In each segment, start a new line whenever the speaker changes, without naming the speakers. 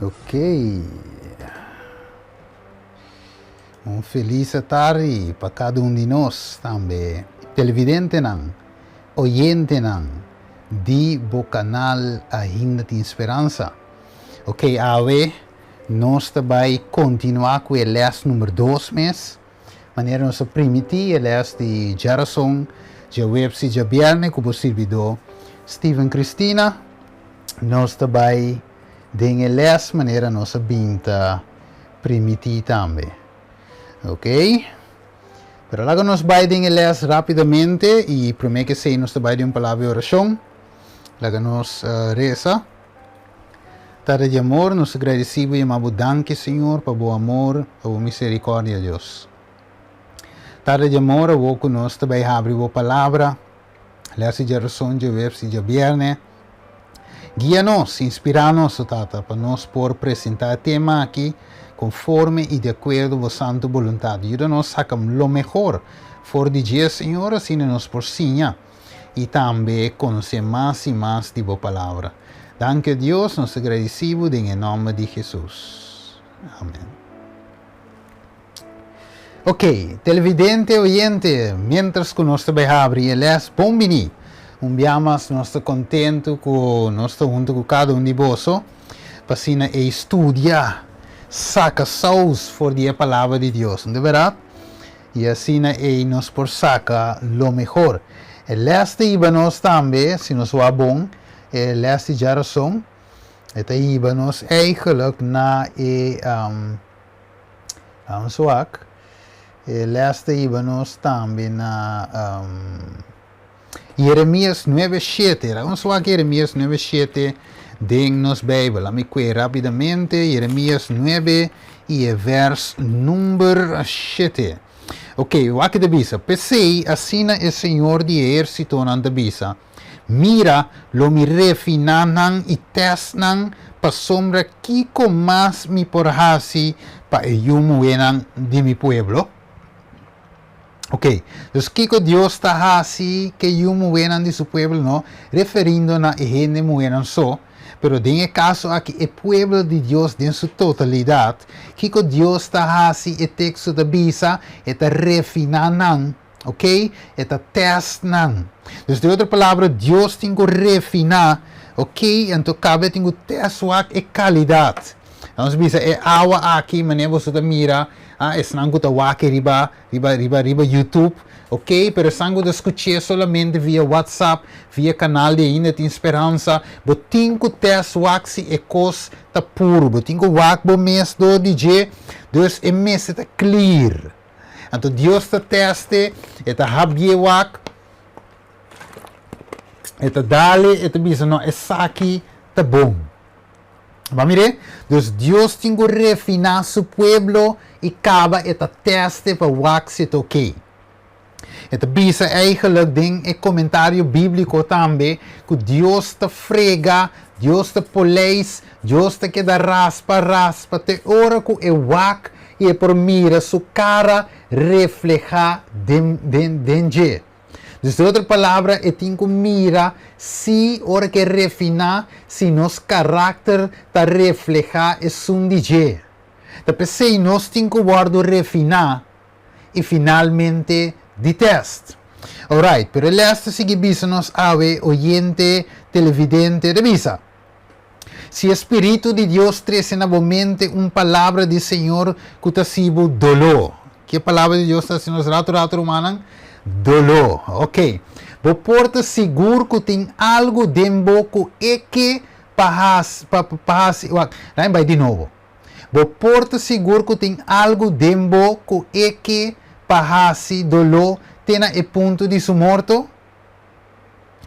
Ok. Un felis atardi pa kada un di nos tambe. Televidentenan, oyentenan di bo kanal Ainda Tin Speransa. Ok, awe nos ta bai kontinuá ku e lès number dos mes. Manera nos a primití e lès di djarason, djaweps i djabièrnè ku bo sirbidó Steven Cristina, nos ta bai den e lès manera nos a bin ta primití tambe. Ok. Pero laga nos bai den e lès rápidamente i promé ku esei nos ta bai den un palabra di orashon. Laga nos resa. Tata di amor, nos ta gradisí bo i yama bo danki, Señor, pa bo amor, pa bo miserikòrdia, Dios. Tata di amor, awor ku nos ta bai habri bo Palabra, lès di djarason, djaweps i djabièrnè, guia nos, inspirá nos, o Tata, pa nos por presentá e tema aki konforme i di akuerdo bo santu boluntat. Yuda nos saka lo mehor for di dje, Señor, asina nos por siña. i tambe konosé mas i mas di bo Palabra. Danki, o Dios, nos ta gradisí bo den e nòmber di Hesus. Amen. Ok, televidente, oyente, miéntras ku nos ta bai habri e lès, bon biní! Un bia mas nos ta kontentu ku nos ta huntu ku kada un di boso pa asina ei studia, saka sous for di e Palabra di Dios. No ta bèrdat? I asina ei nos por saka lo mehor. E lès ta hiba nos tambe, si nos wak bon, e lès di djarason, e ta hiba nos eigenlijk na e, laat ons wak, e lès ta hiba nos tambe na Jeremias nuebe shete. Laat ons wak Jeremias nuebe shete den nos Bijbel. Laat mi kue rapidamente Jeremias nuebe i e vers number shete. Ok, wak ta bisa, P'esei, asina e Señor di ehérsitonan ta bisa, Mira, lo mi refiná nan i tèst nan, pasobra kiko mas mi por hasi pa e yu muhénan di mi pueblo? Ok, dus kiko Dios ta hasi ke yu muhénan di su pueblo? No referindo na e hende muhénan so, pero den e kaso aki e pueblo di Dios den su totalidat. Kiko Dios ta hasi? E teksto ta bisa, e ta refiná nan, ok, e ta tèst nan. Dus den otro palabra, Dios tin ku refiná, ok, anto kabe tin ku tèst wak e kalidat. Nos bisa e awa aki, manera boso ta mira, ah, esnan ku ta wak riba riba riba riba YouTube, ok, pero esnan ku ta skuch'é solamente via WhatsApp, via kanal di Ainda Tin Speransa, bo tin ku tèst wak si e kos ta puru, bo tin ku wak bo mes dor di dje, dus e mester ta clear. Anto Dios ta tèst'e, e ta habié wak, e ta dale, e ta bisa no esaki ta bon. Bo a mir'é? Dus Dios tin ku refiná su pueblo i kaba e ta tèst'e pa wak si e ta oké. E ta bisa eigenlijk den e komentario bíbliko tambe ku Dios ta frega, Dios ta poleis, Dios ta keda raspa, raspa te ora ku e wak i e por mira su kara reflehá den den den dje. Dus den otro palabra, e tin ku mira si ora ke refiná, si nos karakter ta reflehá esun di dje. Ta p'esei nos tin ku wòrdu refiná i finalmente di tèst. Alright, pero e lès ta sigui bisa nos awe, oyente, televidente, ta bisa, Si e Spiritu di Dios trese na bo mente un palabra di Señor ku ta hasi bo doló. Ke palabra di Dios ta hasi nos ratu ratu, rumannan? Doló. Ok. Bo por ta sigur ku tin algu den bo ku e ke pa hasi, pa, pa hasi, wak, laat mi bai di nobo. Bo por ta sigur ku tin algu den bo ku e ke pa hasi doló te na e punto di su morto?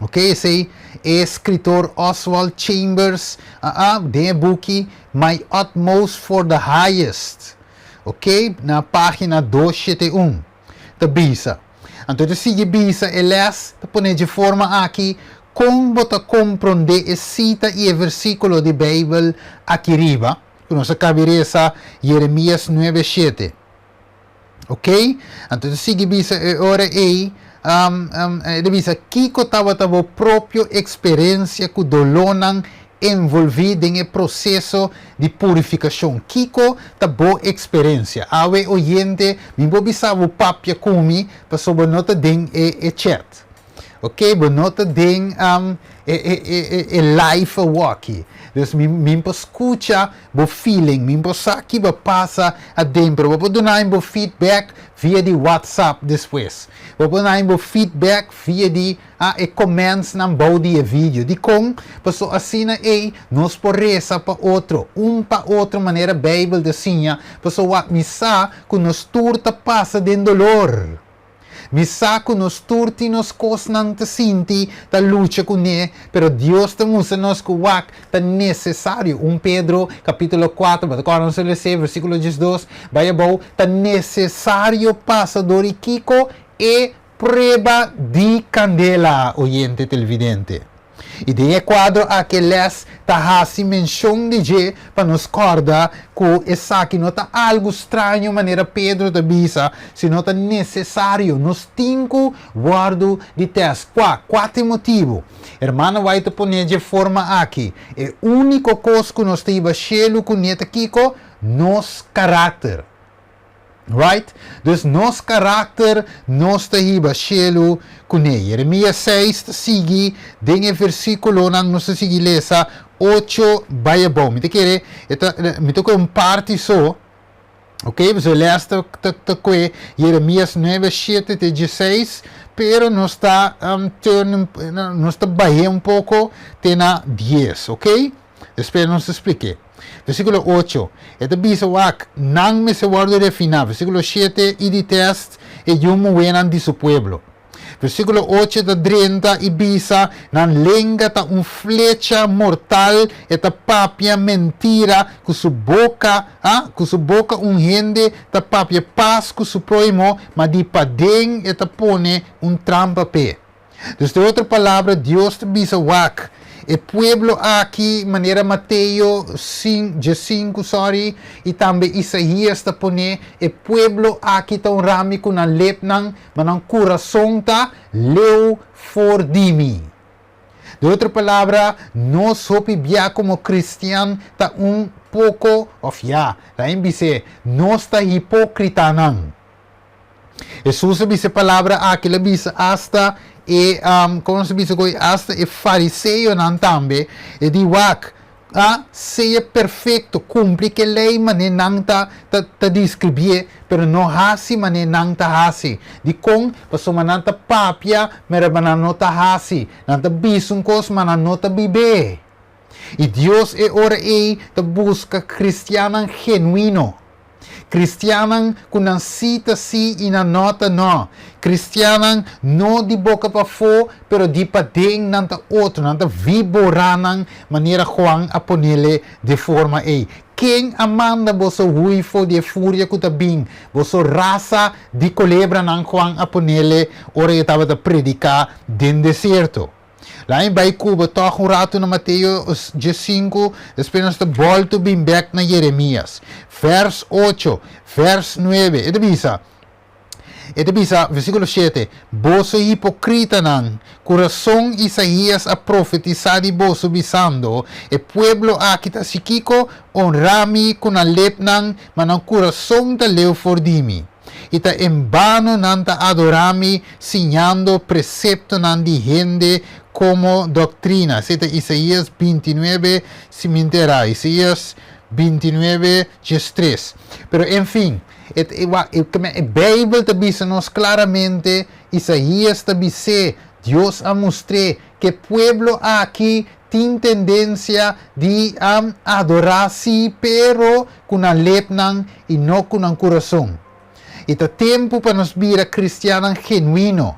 Ok, esei e eskritor Oswald Chambers a a den e buki My Utmost for the Highest, ok, na página 271, ta bisa. Anto e ta sigui bisa e lès ta pone dje forma aki, Kon bo ta komprondé e sita i e versíkulo di Beibel aki riba, ku nos a kabi resa Jeremias 9, 7? Ok? Anto ta sigui bisa e ora ei, e ta bisa, Kiko tabata bo propio eksperensia ku dolónan envolví den e proseso di purifikashon? Kiko ta bo eksperensia? Awe oyente, mi por bisa bo papia ku mi pasobra bo no ta den e chat. Ok, bo no ta den e live awoki. Dus mi por skucha bo feeling, mi por sa ki bo pasa aden, pero bo por duna bo feedback via di WhatsApp despues. Bo por duna bo feedback via di e comments nan bou di e video. Dikon, paso asina ei nos por resa pa otro, un pa otro manera Bijbel ta siña, paso wak mi sa ku nos tur ta pasa den dolor. Mi sa ku nos tur tin nos kosnan ta sinti, ta lucha kuné, pero Dios ta mustra nos ku wak ta nesesario. 1 Pedro kapítulo 4, bo ta kòrda nos a les'é, versíkulo 12, bai abou, ta nesesario pasa dor di kiko? E prueba di kandela, oyente televidente. I den e kuadro aki e lès ta hasi menshon di dje pa nos kòrda ku esaki no ta algu straño manera Pedro ta bisa, sino ta nesesario. Nos tin ku wòrdu di tèst. Kua? Kua ta e motibu? Hermana White ta pone dje forma aki, E úniko kos ku nos ta hiba shelu kuné ta kiko? Nos karakter. Right? Dus nos karakter nos ta hiba shelu kuné. Jeremias 6 ta sigui den e versíkulonan, nos ta sigui lesa 8 bai abou. Mi ta kere e ta mi ta kohe un parti so, ok, pasobra e lès ta ta ta kohe Jeremias 9, 7 te 16, pero nos ta turn nos ta bah'é un poko te na 10, ok. Despues nos ta splik'é. Versíkulo 8, e ta bisa wak, nan mester wòrdu refiná. Versíkulo 7, i di tèst e yu muhénan di su pueblo. Versíkulo 8 ta drenta i bisa, nan lenga ta un flecha mortal, e ta papia mentira ku su boka, a, ku su boka un hende ta papia pas ku su próhimo, ma di paden e ta pone un trampa p'e. Dus den otro palabra, Dios ta bisa, Wak, e pueblo aki, manera Mateo 5, sorry, i tambe Isaías ta pone, e pueblo aki ta honra mi ku nan lepnan, ma nan kurason ta leu for di mi. Den otro palabra, nos hopi bia komo kristian ta un poko, òf ya, lain bis'é, nos ta hipókritanan. Hesus a bisa e palabra aki, el a bisa asta e, komo nos ta bisa koe, asta e fariseonan tambe, e di wak, a sea perfekto, kumpli ku e lei manera nan ta ta ta deskribié, pero no hasi manera nan ta hasi. Dikon? Pasobra nan ta papia, mira nan no ta hasi. Nan ta bisa un kos, ma nan no ta bib'é. I Dios e ora ei ta buska kristiannan genuino. Kristiannan ku nan sí ta sí i nan nò ta nò. Kristiannan no di boka pafó, pero di paden nan ta otro, nan ta viborá nan manera Juan a ponele de forma ei. Ken a manda boso hui for di e furia ku ta bin? Boso rasa di kolebranan, Juan a ponele ora e tabata prediká den desierto. Laat mi bai ku bo tòg un ratu na Mateo 5, despues nos ta bòltu bin bèk na Jeremias. Vèrs 8, vèrs 9, e ta bisa, e ta bisa, versíkulo 7, Boso hipokritanan, ku rason Isaías a profetisá di boso, bisando, E pueblo aki ta hasi kiko? Honra mi ku nan lepnan, ma nan kurason ta leu for di mi. I ta en bano nan ta adorá mi siñando preseptonan di hende komo doktrina. Esei ta Isaías 29, si mi ta erá, Isaías 29, 13. Pero en fin, e, e, e, e Beibel ta bisa nos klaramente, Isaías ta bis'é, Dios a mustr'é, ku e pueblo aki tin tendensia di adorá sí, pero ku nan lepnan i no ku nan kurason. I ta tempu pa nos bira kristiannan genuino.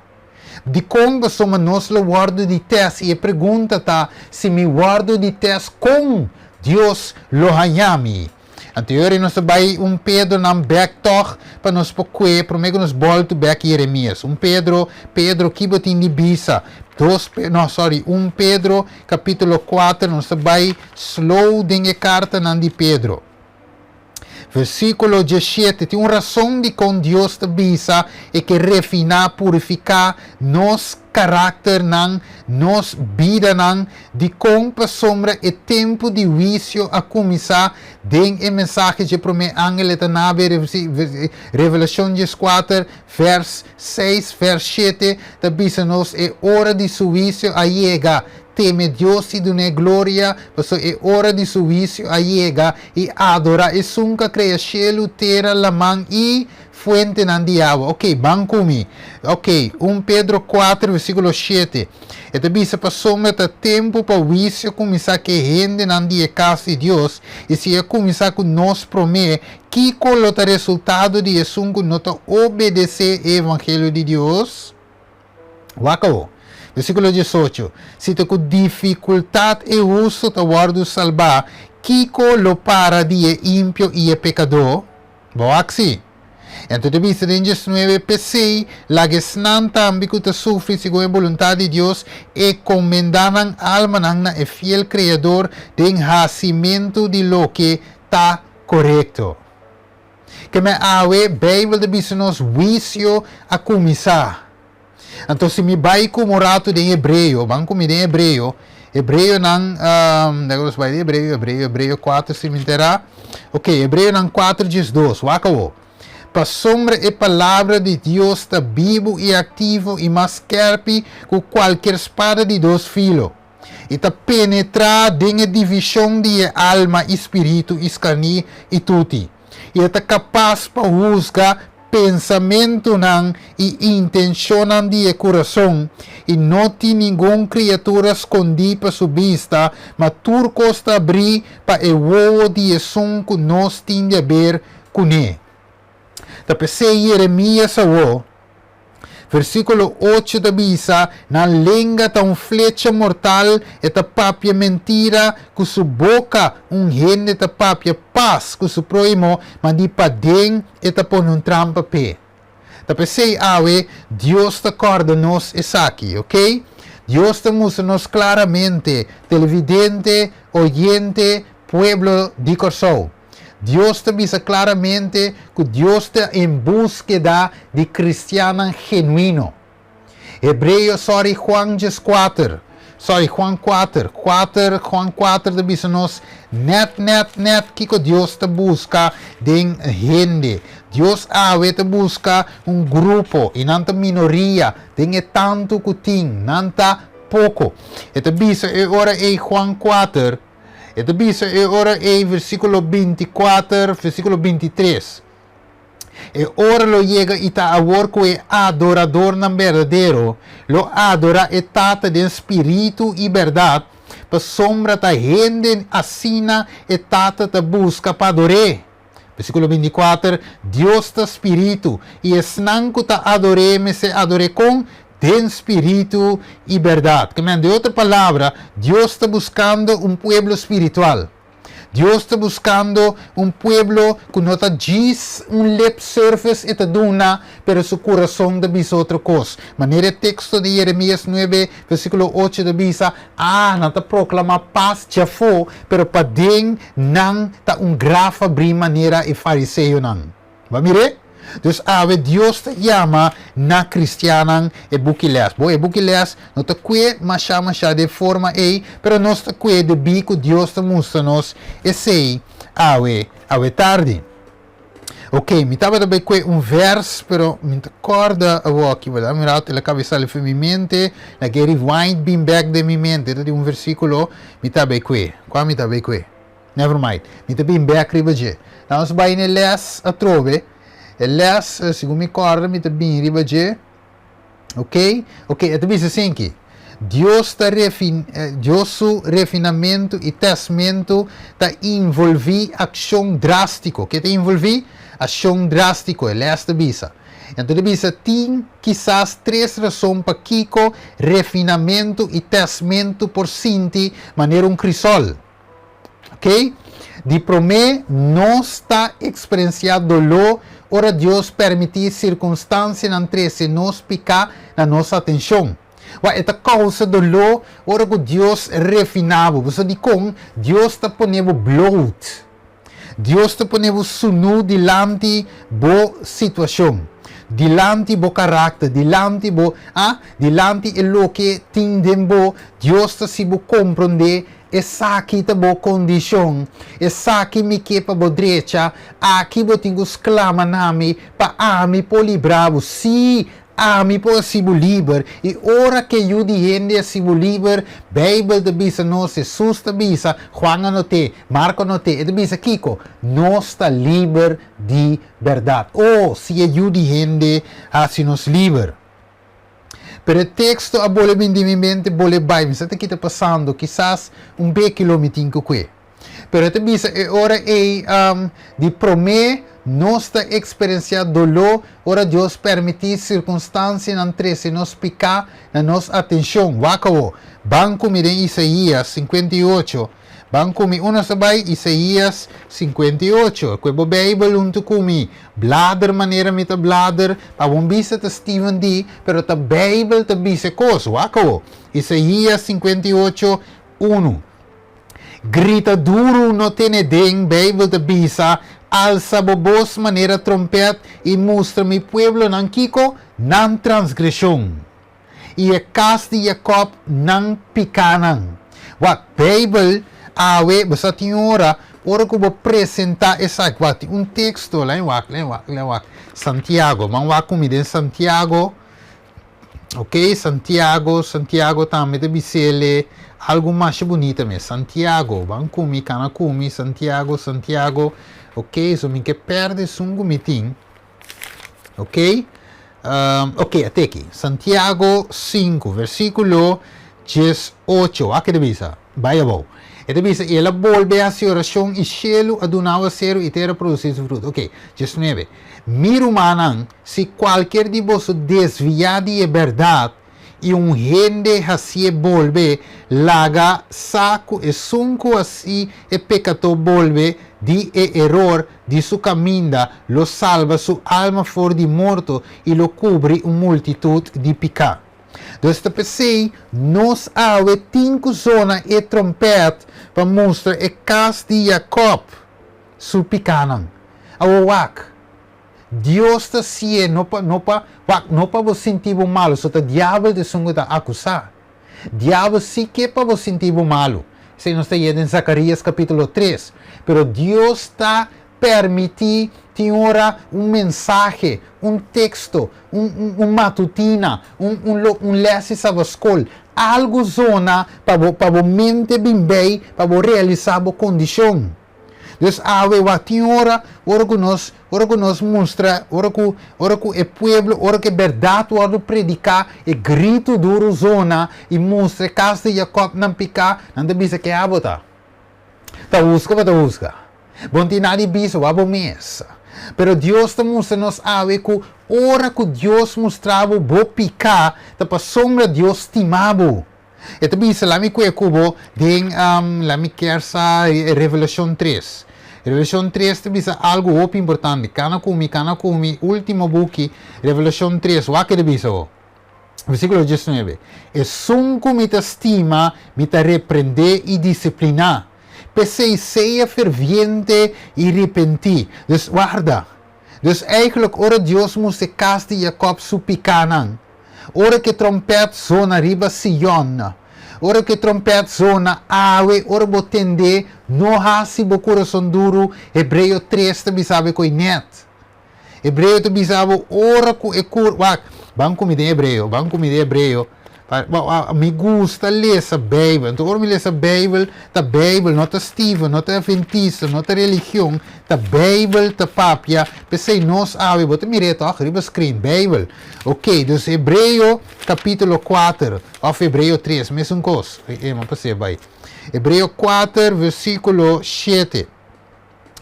Dikon? Pasobra nos lo wòrdu di tèst i e pregunta ta, si mi wòrdu di tèst kon Dios lo haña mi? Anto e ora nos ta bai un Pedronan bèk tòg pa nos por kue promé ku nos bòltu bèk Jeremias. Un Pedro, Pedro, ki bo tin di bisa? Dos Pe, no, sorry, un Pedro kapítulo 4, nos ta bai slow den e kartanan di Pedro. Versíkulo 17, tin un rason dikon Dios ta bisa e ke refiná, purifiká nos karakternan, nos bidanan, dikon pasobra e tempu di huisio a kuminsá den e mensahe dje promé angel e ta nabe Revelashon 14 vers 6 vers 7 ta bisa nos e ora di su huisio a yega. Teme Dios i dun'é gloria, pasobra e ora di su huisio a yega, i adorá esun ku a krea shelu, tera, laman i fuentenan di awa. Oké, ban ku mi. Oké, 1 Pedro 4, versíkulo 7. E ta bisa, Pasobra ta tempu pa huisio kuminsá ku e hendenan di e kas di Dios, i si e kuminsá ku nos promé, kiko lo ta resultado di esun ku no ta obedesé e evangelio di Dios? Wak awor, versíkulo 18, Si ta ku difikultat e hustu ta wòrdu salbá, kiko lo para di e impio i e pekadó? Bo wak si. Anto ta bisa den 19, P'esei, laga esnan tambe ku ta sufri segun e boluntat di Dios ekomendá nan almanan na e fiel Kreador den hasimentu di loke ta korekto. Keme awe Beibel ta bisa nos huisio a kuminsá. Anto si mi bai ku un ratu den Hebreo, ban ku mi den Hebreo, Hebreonan, um, nos bai den Hebreo, Hebreo, Hebreo 4 si mi enterá. Ok, Hebreonan 4 12, wak awo. Pasobra e palabra di Dios ta bibu i aktivo i mas skèrpi ku kualkier spada di dos filo. I ta penetrá den e divishon di e alma i spiritu i skarní i tuti, i e ta kapas pa husga pensamentunan i intenshonnan di e kurason, i no tin ningun kriatura skondí pa su bista, ma tur kos ta abrí pa e wowo di esun ku nos tin di aber kuné. Ta p'esei Yeremías awor. Versíkulo 8 ta bisa, Nan lenga ta un flecha mortal, e ta papia mentira ku su boka, un hende ta papia pas ku su próhimo, ma di paden e ta pone un trampa p'e. Ta p'esei awe Dios ta kòrda nos esaki, oké? Dios ta mustra nos klaramente, televidente, oyente, pueblo di Kòrsou. Dios ta bisa klaramente ku Dios ta en búskeda di kristiannan genuino. Hebreo, sorry, Juan 14, sorry, Juan 4, 4, Juan 4 ta bisa nos nèt, nèt, nèt kiko Dios ta buska den hende. Dios awe ta buska un grupo, i nan ta minoria den e tantu ku tin, nan ta poko. E ta bisa e ora ei Juan 4, E ta bisa e ora ei, versíkulo 24, versíkulo 23. E ora lo yega i ta awor ku e adoradornan berdadero lo adorá e Tata den spiritu i bèrdat, pasobra ta hende asina e Tata ta buska pa ador'é. Versíkulo 24, Dios ta spiritu, i esnan ku ta ador'é mester ador'é kon? Den spiritu i bèrdat. Ke men, den otro palabra, Dios ta buskando un pueblo spiritual. Dios ta buskando un pueblo ku no ta djis un lip service e ta duna, pero su kurason ta bisa otro kos. Manera e teksto di Jeremias 9, versíkulo 8 ta bisa, Ah, nan ta proklamá pas djafó, pero paden nan ta un graf abrí manera e fariseonan. Bo a mir'é? Dus awe Dios ta yama na kristiannan e buki les. Bo, e buki les no ta kue mashá mashá den forma ei, pero nos ta kue debí ku Dios ta mustra nos esei awe, awe tardi. Ok, mi tabata bai kue un vers, pero mi ta kòrda awoki, bo ta mira el a kaba sali for mi mente, na ke rewind bin bèk den mi mente, ta di un versíkulo mi ta bai kue. Kua mi ta bai kue? Never mind, mi ta bin bèk riba dje. Nan nos bai na e lès atrobe, e lès, segun mi kòrda mi ta bin riba dje. Ok, ok, e ta bisa asinki, Dios ta refin, Dios su refinamentu i tèstmentu ta involví akshon drástiko. Ke ta involví? Akshon drástiko, e lès ta bisa. Anto ta bisa, tin kisas tres rason pakiko refinamentu i tèstmentu por sinti manera un krisòl. Ok? Di promé, nos ta eksperensiá doló ora Dios permití sirkunstansianan trese nos piká na nos atenshon. Wak, e ta kousa doló ora ku Dios refiná bo. Bo sa dikon? Dios ta pone bo bloot. Dios ta pone bo sunú dilanti bo situashon, dilanti bo karakter, dilanti bo, ah, dilanti e loke tin den bo. Dios ta hasi bo komprondé, Esaki ta bo kondishon, esaki mi ke pa bo drecha, aki bo tin ku sklama na mi pa ami por libra bo. Sí, ami por hasi bo liber. I ora ku e Yu di hende hasi bo liber, Beibel ta bisa nos, Hesus ta bisa, Juan a not'é, Marko a not'é, e ta bisa kiko? Nos ta liber di bèrdat. O, si e Yu di hende hasi nos liber! Pero e teksto a bole bin di mi mente, bole bai. Mi sa ta kita pasando, kisas un beki lo mi tin ku kue. Pero e ta bisa e ora ei, di promé nos ta eksperensiá doló ora Dios permití sirkunstansianan trese nos piká na nos atenshon. Wak awo, ban ku mi den Isaías 58. Ban ku mi uno sa bai Isaías 58. Kue bo Beibel huntu ku mi. Blader manera mi ta blader, pa bon bisa ta Steven di, pero ta Beibel ta bisa e kos. Wak awo. Isaías 58, 1. Grita duru no tene den, Beibel ta bisa, alsa bo bos manera trompèt i mustra mi pueblonan kiko? Nan transgreshon. I e kas di Jakòb nan pikánan. Wak, Beibel, awe, bo sa tin ora, ora ku bo presentá esaki, wak, tin un teksto, lain wak, lain wak, lain wak, Santiago, ban wak ku mi den Santiago, ok, Santiago, Santiago tambe ta bis'el algu masha bunita mes, Santiago, ban ku mi, kana ku mi, Santiago, Santiago, ok, so mi ke pèrdè esun ku mi tin. Ok? Um, ok, ate aki. Santiago 5, versículo 18. Wak e ta bisa? Bai abou. E ta bisa, i el a bolbe hasi orashon, i shelu a duna awaseru, i tera a produsí su fruto. Ok, 19. Mi rumannan, si kualkier di boso desviá di e bèrdat, i un hende hasié bolbe, laga sa ku esun ku hasi e pekató bolbe di e eror di su kaminda lo salba su alma for di morto i lo kubri un multitut di piká. Dus ta p'esei nos awe tin ku zona e trompèt pa mustra e kas di Jakòb su pikánan. Awor wak! Dios ta sié no pa no pa wak no pa bo sinti bo malu so ta diabel ta esun ku ta akusá. Diabel si ke pa bo sinti bo malu. Esei nos ta yia den Zakarias kapitulo tres. Pero Dios ta permití tin ora un mensahe, un teksto, un un un matutina, un un lo un lès di sabaskol, algu zona pa bo pa bo mente bin bei pa bo realisá bo kondishon. Dus awe wak tin ora, ora ku nos, ora ku nos mustra, ora ku, ora ku e pueblo, ora ku e bèrdat wòrdu prediká, e gritu duru zona i mustra e kas di Jakòb nan piká, nan ta bisa ke abo ta. Ta huska bo ta huska. Bo no tin nada di bisa, wak bo mes. Pero Dios ta mustra nos awe ku ora ku Dios mustra bo bo piká, ta pasobra Dios stima bo. E ta bisa, Lami kue ku bo den, lami kier sa Revelashon tres. Revelashon tres ta bisa algu hopi importante. Kana ku mi, kana ku mi, ultimo buki, Revelashon tres, wak e ta bisa bo. Versíkulo diesnuebe, Esun ku mi ta stima, mi ta reprendé i disipliná. P'esei sea ferviente i repentí. Dus, warda. Dus eigenlijk ora Dios mustra e kas di Jakòb su pikánan, Ora ku e trompèt zona riba Sion, ora ku e trompèt zona awe, ora bo tend'é, no hasi bo kurason duru, Hebreo tres ta bisa bo e koi nèt. Hebreo ta bisa bo ora ku e kur, wak, ban ku mi den Hebreo, ban ku mi den Hebreo, Mi gusta lesa Bijbel. Anto ora mi lesa Bijbel, ta Bijbel, no ta Steven, no ta Adventista, no ta religion, ta Bijbel ta papia. P'esei nos awe, bo ta mir'é tòg riba screen, Bijbel. Ok, dus Hebreo capítulo kuater, òf Hebreo tres, mesun kos. E, mi a pas'é bai. Hebreo kuater, versíkulo shete.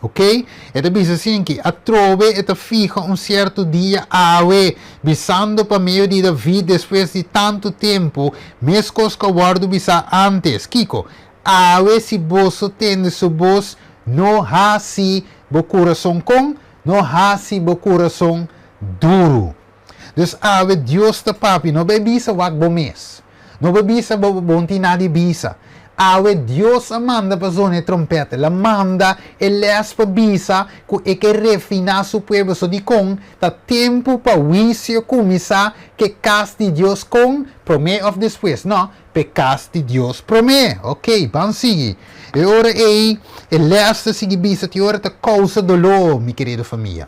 Ok, e ta bisa asinki, Atrobe e ta fiha un sierto dia awe, bisando pa medio di David despues di tantu tempu, meskos ku a wòrdu bisá ántes. Kiko? Awe si boso tende su bos, no hasi bo kurason kon? No hasi bo kurason duru. Dus awe Dios ta papia, no bai bisa wak bo mes. No bai bisa bo bo no tin nada di bisa. Awe Dios a manda pa zona e trompèt. El a manda e lès pa bisa ku e ke refiná su pueblo. So dikon ta tempu pa huisio kuminsá ku e kas di Dios kon? Promé òf despues? No, pa e kas di Dios promé. Oké, ban sigui. E ora ei e lès ta sigui bisa tin ora ta kousa doló, mi kerido famia.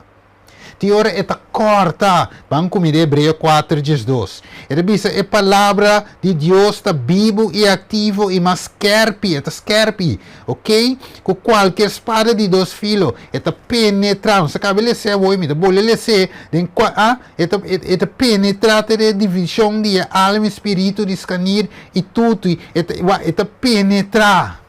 Tin ora e ta kòrta. Ban ku mi den Hebreo kuater 12. E ta bisa e palabra di Dios ta bibu i aktivo i mas skèrpi, e ta skèrpi, oké, ku kualke spada di dos filo. E ta penetrá. Nos a kaba les'é awor, mi ta bolbe les'é den kua, a, e ta, e ta penetrá te den e divishon di e alma i spiritu di skanir i tutu. E ta, wak, e ta penetrá.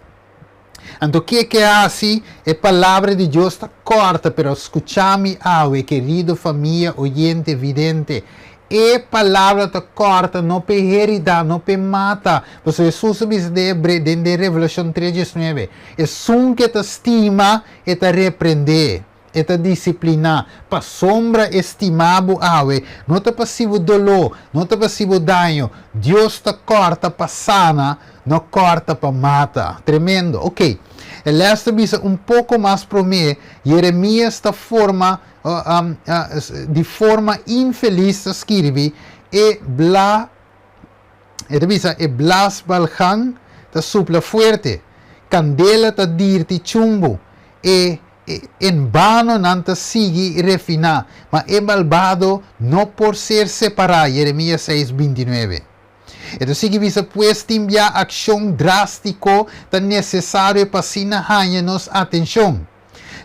Anto ke ke hasi? E palabra di Dios ta kòrta, pero skucha mi awe, kerido famia, oyente, vidente, e palabra ta kòrta no p'e heridá, no p'e mata, pasobra Hesus a bisa den Hebre, den den Revelashon tres diesnuebe, Esun ke ta stima, e ta reprendé. E ta disipliná. Pasobra e stima bo awe, no ta pa si bo doló, no ta pa si bo daño. Dios ta kòrta pa sana, no kòrta pa mata. Tremendo. Ok. E lès ta bisa un poko mas promé, Jeremias ta forma, di forma infelis ta skirbi e bla, e ta bisa e blas balgan ta supla fuerte, kandela ta dirti chumbu, e En bano nan ta sigui refiná, ma e malbado no por ser separá, Jeremias seis, 29. E ta sigui bisa, Pues tin bia akshon drástiko ta nesesario pa asina haña nos atenshon.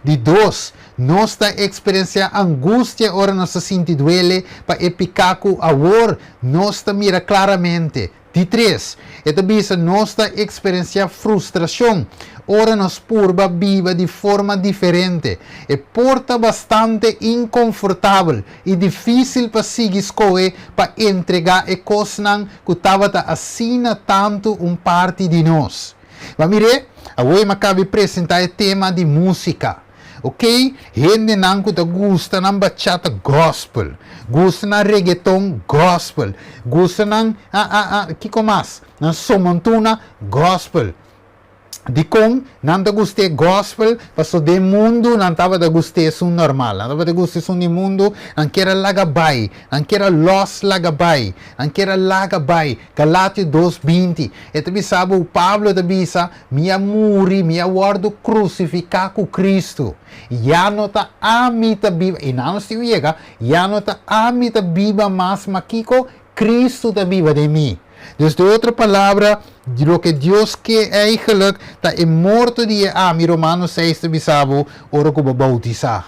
Di dos, nos ta eksperensiá angustia ora nos ta sinti duele pa e piká ku awor nos ta mira klaramente. Di tres, e ta bisa nos ta eksperensiá frustrashon ora nos purba biba di forma diferente. E por ta bastante inkonfortabel i difísil pa sigui skohe pa entregá e kosnan ku tabata asina tantu un parti di nos. Ba mir'é, awor mi a kabi presentá e tema di músika. Ok, hendenan ku ta gusta nan bachata gospel, gusta nan reggaeton gospel, gusta nan a a a kiko mas? Nan somontuna gospel. Dikon nan ta gust'é gospel? Paso den mundu nan tabata gust'é esun normal, nan tabata gusta esun di mundu, nan kier a laga bai, nan kier a lòs laga bai, nan kier a laga bai. Galatio dos 20, e ta bisa bo, Pablo ta bisa, Mi a muri, mi a wòrdu krusifiká ku Kristu. Ya no ta ami ta biba, i nan nos tin ku yega, ya no ta ami ta biba mas, ma kiko? Kristu ta biba den mi. Dus den otro palabra, loke Dios ke eigenlijk ta e morto di e ami, Romanos seis ta bisa bo, ora ku bo boutisá.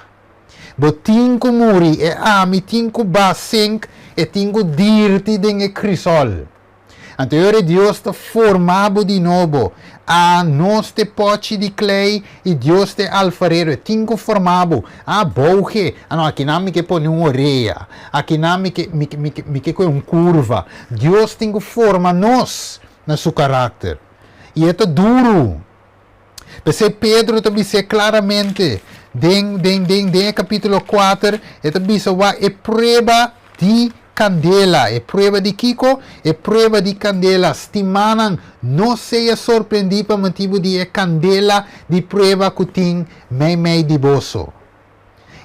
Bo tin ku muri, e ami tin ku basink, e tin ku dirti den e krisol. Anto e ora Dios ta forma bo di nobo. A Nos t'e pòchi di klei i Dios t'e alfarero. E tin ku forma bo. A Bouge. A no, akinan mi ke pone un orea. Akinan mi ke, mi ke, mi ke, mi ke kohe un kurva. Dios tin ku forma nos na su karakter. I e ta duru. P'esei Pedro ta bis'é klaramente den den den den e kapítulo kuater, e ta bisa wak e prueba di kandela. E prueba di kiko? E prueba di kandela. Stimánan, no sea sorprendí pa motibu di e kandela di prueba ku tin meimei di boso.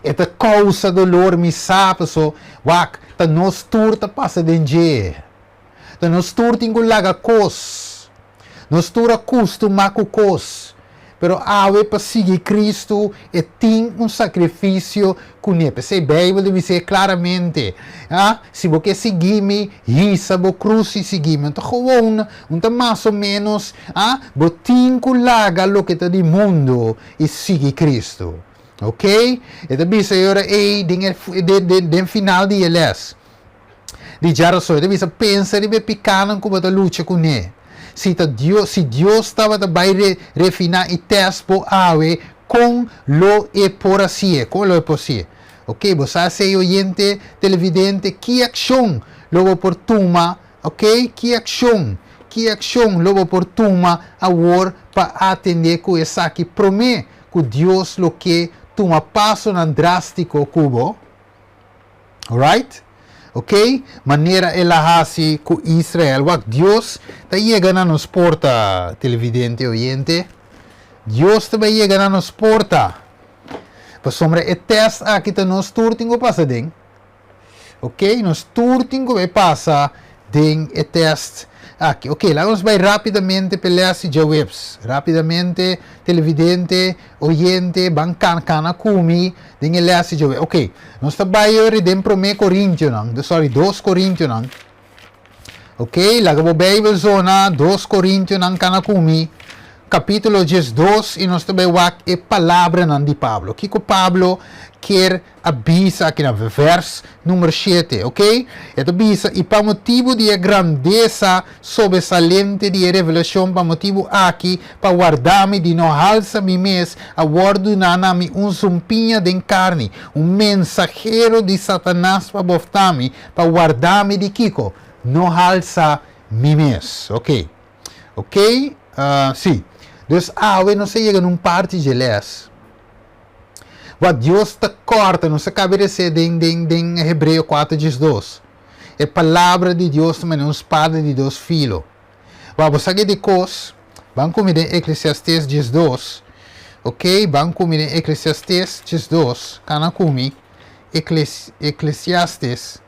E ta kousa dolor, mi sa, paso wak ta nos tur ta pasa den dje. Ta nos tur tin ku laga kos. Nos tur a kustumá ku kos. Pero awe pa sigui Kristu e tin un sakrifisio kuné. P'esei Beibel ta bis'é klaramente, A, si bo ke sigui mi, hisa bo krus i sigui mi. Un ta gewon, un ta mas o ménos, a, bo tin ku laga loke ta di mundu i sigui Kristu. Oké? E ta bisa e ora ei den e den final di e lès. Di djarason, e ta bisa, Pensa riba e pikánan ku bo ta lucha kuné. Si ta Dios, si Dios tabata bai re, refiná i tèst bo awe, kon lo e por hasié? Kon lo e por hasié? Oké, bo sa esei, oyente, televidente, ki akshon lo bo por tuma, oké, ki akshon, ki akshon lo bo por tuma awor pa atendé ku esaki promé ku Dios lo ke tuma pasonan drástiko ku bo? Alright? Ok, manera el a hasi ku Israel. Wak, Dios ta yega na nos porta, televidente oyente. Dios ta bai yega na nos porta. Pasobra e tèst aki ta nos tur tin ku pasa den. Ok, nos tur tin ku bai pasa den e tèst aki. Ok, laga nos bai rápidamente p'e lès di djaweps. Rápidamente, televidente, oyente, ban kana kana ku mi den e lès di djaweps. Ok, nos ta bai ori den Promé Korintionan, sorry, Dos Korintionan. Ok, laga bo Beibel zona, Dos Korintionan kana ku mi, kapítulo 12, i nos ta bai wak e palabranan di Pablo. Kiko Pablo kier a bisa aki na vers numero shete, ok? E ta bisa, I pa motibu di e grandesa sobresalente di e revelashon, pa motibu aki, pa warda mi di no halsa mi mes, a wòrdu duná na mi un zumpiña den karni, un mensahero di Satanas pa bofta mi, pa warda mi di kiko? No halsa mi mes. Ok. Ok, sí. Dus awe nos a yega na un parti dje les. Wak Dios ta kòrta, nos a kaba di resé den den den Hebreo kuater 12. E palabra di Dios ta manera un spada di dos filo. Wak bo sa ke di kos, ban ku mi den Eklesiastes 12, ok, ban ku mi den Eklesiastes 12, kana ku mi, Ekles Eklesiastes,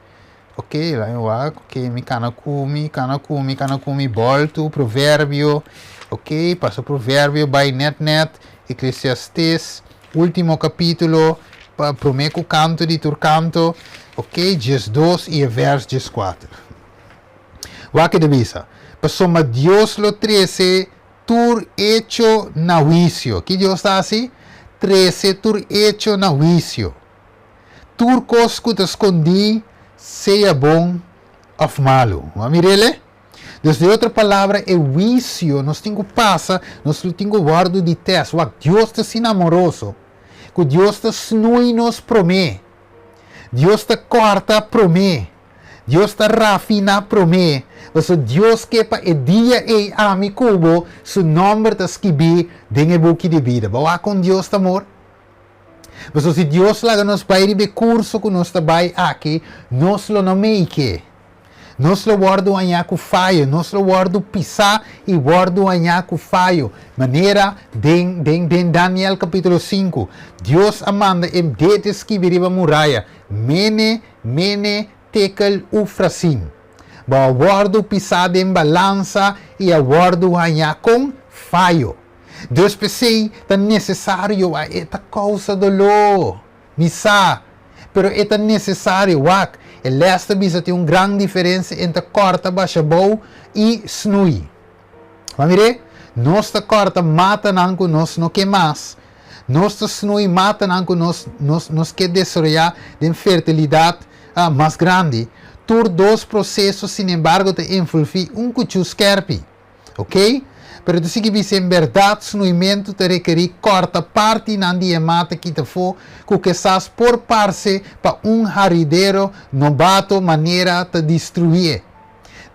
ok, laga mi wak, ok, mi kana ku mi, kana ku mi, kana ku mi, bòltu, Proverbio, ok, pasa Proverbio bai nèt nèt, Eklesiastes, último kapítulo, pa promé ku kanto di tur kanto, ok, 12 i e vèrs 14. Wak e ta bisa, Pasobra Dios lo trese tur echo na huisio. Ki Dios ta hasi? Trese tur echo na huisio. Tur kos ku ta skondí, sea bon òf malu. Bo a mir'el? Dus den otro palabra, e huisio nos tin ku pasa, nos lo tin ku wòrdu di tèst. Wak, Dios ta asina amoroso ku Dios ta snui nos promé. Dios ta kòrta promé. Dios ta rafiná promé. Pasobra Dios ke pa e dia ei ami ku bo su nòmber ta skibí den e buki di bida. Bo a wak kon Dios ta amor? Pasobra si Dios laga nos bai riba e kurso ku nos ta bai aki, nos lo no meike. Nos lo wòrdu hañá ku fayo, nos lo wòrdu pisá i wòrdu hañá ku fayo. Manera den den den Daniel kapítulo sinku, Dios a manda e dete skibi riba muraya, Mene, mene, tekel, ufrasin. Bo a wòrdu pisá den balansa i a wòrdu hañá kon fayo. Dus p'esei ta nesesario a e ta kousa doló. Mi sa, pero e ta nesesario. Wak, e lès ta bisa tin un gran diferensia entre kòrta basha bou i snui. Bo a mir'é? Nos ta kòrta matanan ku nos no ke mas. Nos ta snui matanan ku nos nos nos ke desaroyá den fertilidat mas grandi. Tur dos proseso sinembargo ta envolví un kuchú skèrpi. Ok? Pero ta sigui bisa en bèrdat snuimentu ta rekerí kòrta partinan di e mata kita afó ku kesas por parse pa un haridero nobato manera ta destruié.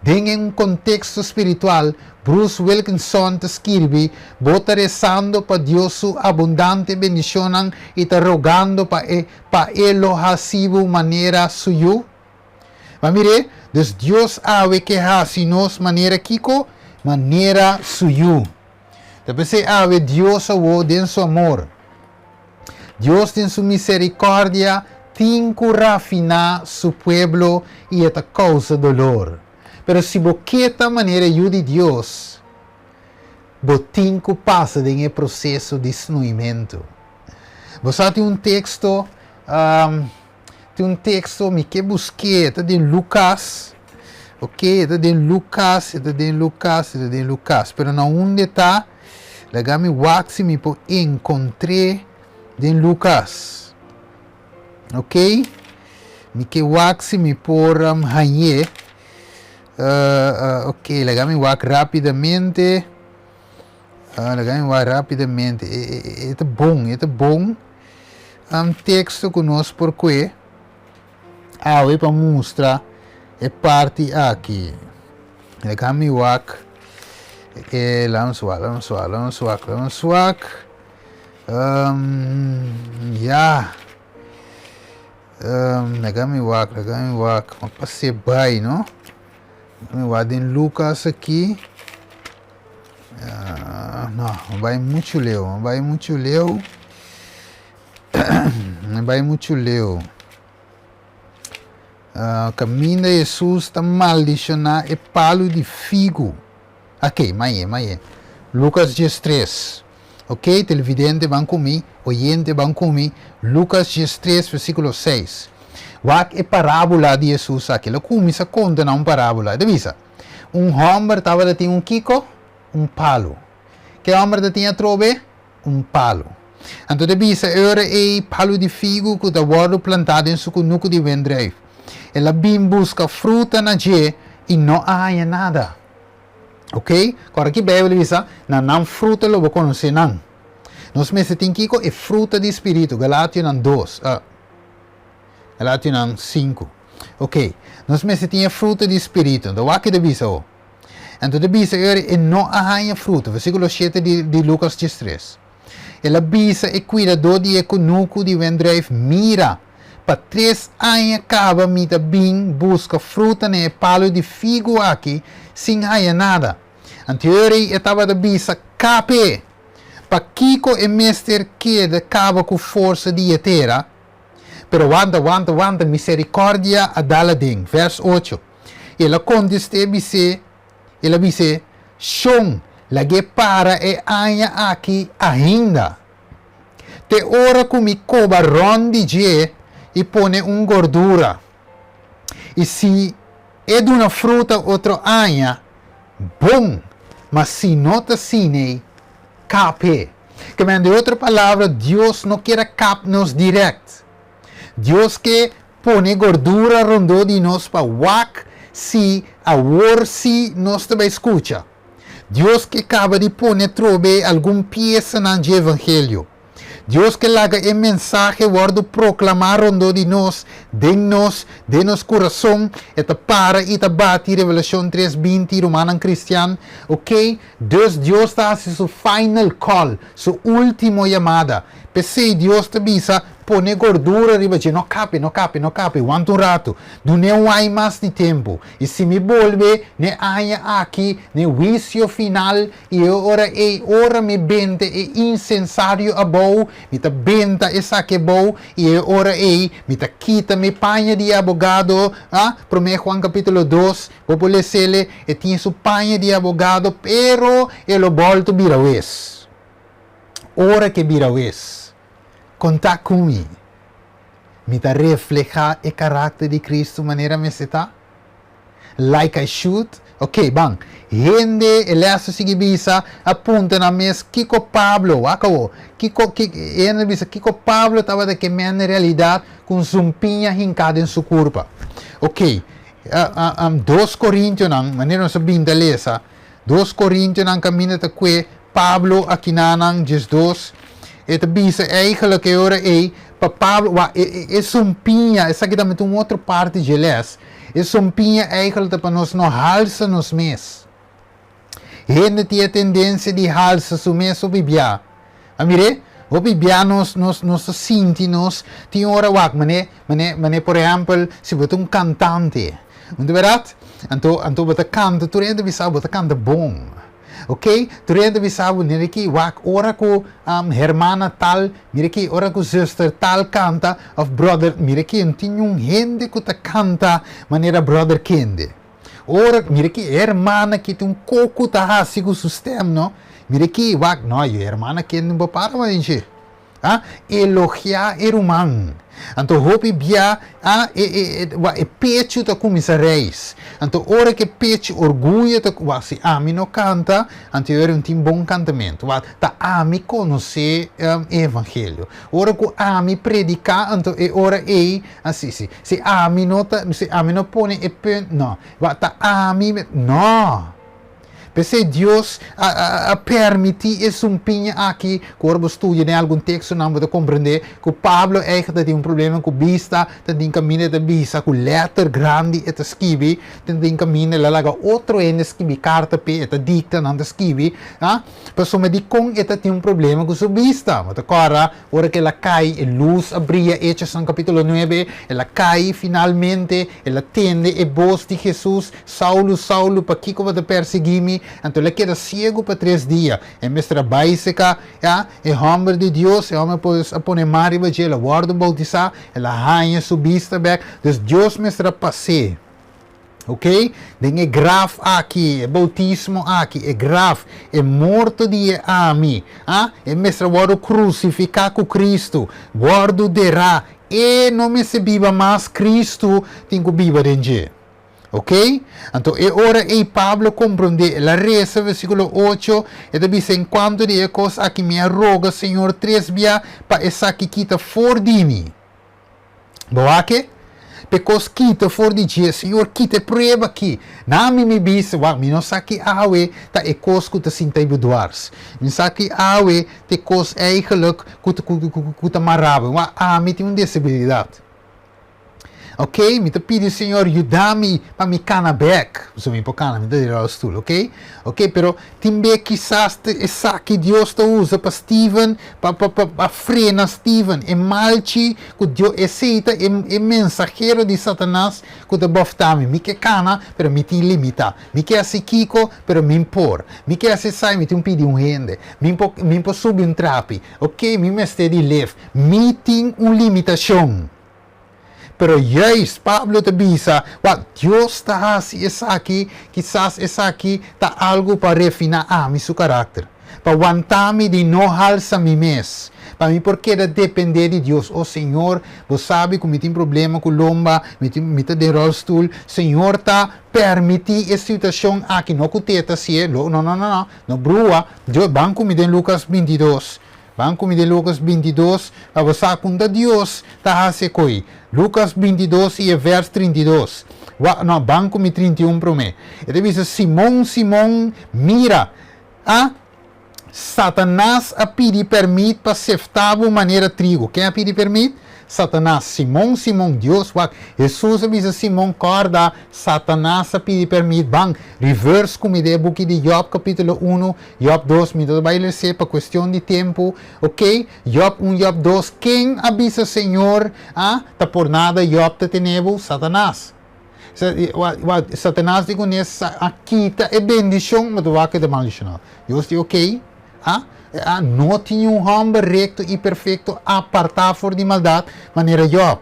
Den e un konteksto spiritual, Bruce Wilkinson ta skirbi, Bo ta resando pa Dios su abundante bendishonnan i ta rogando pa e pa e lo hasi bo manera su yu? Ma mir'é, dus Dios awe ke hasi nos manera kiko? Manera su Yu. Ta p'esei awe Dios awó den su amor, Dios den su miserikòrdia tin ku rafiná su pueblo i e ta kousa dolor. Pero si bo ke ta manera Yu di Dios, bo tin ku pasa den e proseso di snuimentu. Bo sa tin un teksto. Tin un teksto mi ke busk'é, e ta den Lukas, ok, e ta den Lukas, e ta den Lukas, e ta den Lukas, pero na unda e ta? Laga mi wak si mi por enkontr'é den Lukas, ok, mi ke wak si mi por hañ'é, ok, laga mi wak rápidamente, laga mi wak rápidamente, e ta bon, e ta bon. Un teksto ku nos por kue awe pa mustra e parti aki. Laga mi wak e laga nos wak, laga nos wak, laga nos wak, laga nos wak. Ya. Laga mi wak, laga mi wak. Ma pasé bai, no? Laga mi wak den Lucas aki. No, mi bai muchu leu, mi bai muchu leu. Mi bai muchu leu. Kaminda Hesus ta maldishoná e palu di figu. Oké, maye, maye. Lucas 13. Oké, televidente ban ku mi, oyente ban ku mi. Lucas 13, versíkulo 6. Wak e parábola di Hesus aki. El a kuminsá konta nan un parábola. E ta bisa, Un hòmber tabata tin un kiko? Un palu. Ke hòmber ta tin atrobe? Un palu. Anto ta bisa e ora ei palu di figu ku ta wòrdu plantá den su kunuku di wendrùif. El a bin buska fruta na dje i no a haña nada. Ok, kòrda ki Beibel bisa, Na nan fruta lo bo konosé nan. Nos mester tin kiko? E fruta di spiritu, Galationan dos, Galationan sinku. Ok, nos mester tin e fruta di spiritu. Anto wak ki ta bisa awo. Anto ta bisa e ora e no a haña fruta, versíkulo shete di di Lukas diestres. El a bisa e kuidadó di e kunuku di wendrùif, Mira, pa tres aña kaba mi ta bin buska fruta na e palu di figu aki sin haña nada. Anto e ora ei e tabata bisa, Kap'é! Pakiko e mester keda kaba ku forsa di e tera? Pero wanta, wanta, wanta, miserikòrdia a dal aden. Vèrs ocho. El a kontest'é bis'é, El a bis'é, Shon, lag'é para e aña aki ainda, te ora ku mi koba rònt di dje i pone un gordura. I si e duna fruta otro aña, bon, ma si no ta asin'ei, kap'é. Ke men, den otro palabra, Dios no kier a kap nos dirèkt. Dios ke pone gordura rondó di nos pa wak si awor sí nos ta bai skucha. Dios ke kaba di pone atrobe algun piesanan dje evangelio. Dios ke laga e mensahe wòrdu proklamá rondó di nos, den nos, den nos kurason. E ta para i ta bati, Revelashon tres 20, Rumannan kristian, ok, dus Dios ta hasi su final call, su último yamada. P'esei Dios ta bisa, Pone gordura riba dje, no kape, no kape, no kape, wanta un ratu, dun'é un ai mas di tempu, i si mi bolbe n'e aña aki, n'e huisio final, i e ora ei, ora mi benta e insensario abou, mi ta benta esaki abou, i e ora ei mi ta kita mi paña di abogado, ah, Promé Juan kapítulo dos, bo por les'el, e tin su paña di abogado, pero e lo bòltu bira wes. Ora ke bira wes, konta ku mi. Mi ta reflehá e karakter di Kristu manera mester ta? Like I should? Ok, ban. Hende, e lès ta sigui bisa, a puntra nan mes kiko Pablo, wak awo, kiko, ki, hende a bisa kiko Pablo tabata ke men na realidat ku un sumpiña hinká den su kurpa. Ok, Dos Korintionan, manera nos a bin ta lesa, Dos Korintionan kaminda ta kue Pablo akinanan 12, e ta bisa eigenlijk e ora ei pa Pablo, wak, e, e, e sumpiña, esaki tambe ta un otro parti dje les, e sumpiña eigenlijk ta pa nos no halsa nos mes. Hende tin e tendensia di halsa su mes hopi bia. A mir'é? Hopi bia nos, nos, nos ta sinti nos tin ora wak, mané, mané, mané por ehèmpel si bo ta un kantante, no ta bèrdat? Anto, anto bo ta kanta, tur hende ta bisa bo ta kanta bon. Ok, tur hende ta bisa bo, mira aki, wak, ora ku hermana tal, mira aki, ora ku zuster tal kanta, òf bròder, mira aki, no tin niun hende ku ta kanta manera bròder kende. Ora, mira aki, e hermana aki tin un koko ta hasi ku su stèm, no? Mira aki, wak, no, e hermana kende no por para mas den dje. A elogiá e ruman. Anto hopi bia a e e e wak e pechu ta kuminsá reis. Anto ora ku e pechu orguyo ta wak si ami no kanta, anto e ora no tin bon kantamentu. Wak ta ami konosé e evangelio. Ora ku ami prediká anto e ora ei a si si si ami no ta si ami no pone e punt no wak ta ami no. P'esei Dios a a a permití e sumpiña aki, ku ora bo studia den algun tekstonan bo ta komprendé ku Pablo eigen ta tin un problema ku bista, ta tin kaminda e ta bisa ku lèter grandi e ta skibi, ta tin kaminda el a laga otro hende skibi karta p'e, e ta dikta nan ta skibi, a pasobra dikon e ta tin un problema ku su bista. Bo ta kòrda ora ku el a kai e lus a bria Hechosnan kapítulo nuebe, el a kai finalmente el a tende e bos di Hesus, Saulo, Saulo, pakiko bo ta persiguí mi? Anto el a keda siegu pa tres dia. E mester a bai seka, ya, e hòmber di Dios, e hòmber pues a pone man riba dje, el a wòrdu boutisá, el a haña su bista bèk. Dus Dios mester a pas'é, oké, den e graf aki, e boutismo aki, e graf, e morto di e ami, a, e mester a wòrdu krusifiká ku Kristu, wòrdu derá, e no mester biba mas, Kristu tin ku biba den dje. Ok? Anto e ora ei Pablo komprondé, el a resa, versíkulo ocho, e ta bisa, Enkuanto di e kos aki mi a roga Señor tres bia pa esaki kita for di mi. Bo wak e? Pa e kos kita for di dje, Señor, kita e prueba aki. Na ami mi bisa, wak, mi no sa ki awe ta e kos ku ta sinta i bo dwars. Mi sa ki awe ta e kos eigenlijk ku ta ku ta mará bo. Wak, ami tin un desabilidat. Ok, mi ta pidi Señor yuda mi pa mi cana bek. Pasobra mi por cana, mi ta den rolstoel, ok? Ok, pero tin be kisas ta esaki Dios ta usa pa Steven, pa pa pa pa frena Steven. E malchi cu Dios, esey ta e e mensahero di Satanas cu ta bofta mi. Mi ke cana, pero mi tin limita. Mi ke haci kico, pero mi por. Mi ke haci esai, mi tin pidi un hende. Mi por mi por subi un trapi. Ok, mi mester di lift. Mi tin un limitacion. Pero juist Pablo ta bisa, Wak, Dios ta hasi esaki, kisas esaki ta algu pa refiná ami su karakter, pa wantá mi di no halsa mi mes, pa mi por keda dependé di Dios. O Señor, bo sabi ku mi tin problema ku lomba, mi tin, mi ta den ròlstul. Señor ta permití e situashon aki, no ku te ta hasié, lo, no, no, no, no, no brua. Dios, ban ku mi den Lukas bintidos. Ban ku mi den Lukas bintidos pa bo sa kon ta Dios ta hasi e koi. Lukas bintidos i e vèrs 32. Wa, no, ban ku mi 31 promé. E ta bisa, Simon, Simon, mira, a Satanas a pidi pèrmit pa seftá bo manera trigo. Ken a pidi pèrmit? Satanas. Simon, Simon, Dios, wak, Hesus a bisa Simon, kòrda, Satanas a pidi pèrmit. Ban, reverse ku mi den e buki di Jòb kapítulo unu, Job dos, Mi ta bai les'é pa kuestion di tempu, ok? Job un, Job dos, Ken a bisa Señor, ah, ta por nada Job ta tene bo? Satanas. Satanas di kuné a kita e bendishon, ma ta wak ku e ta maldishoná. Dios di, ok, ah, ah, no tin un hòmber rekto i perfekto apartá for di maldat manera Job.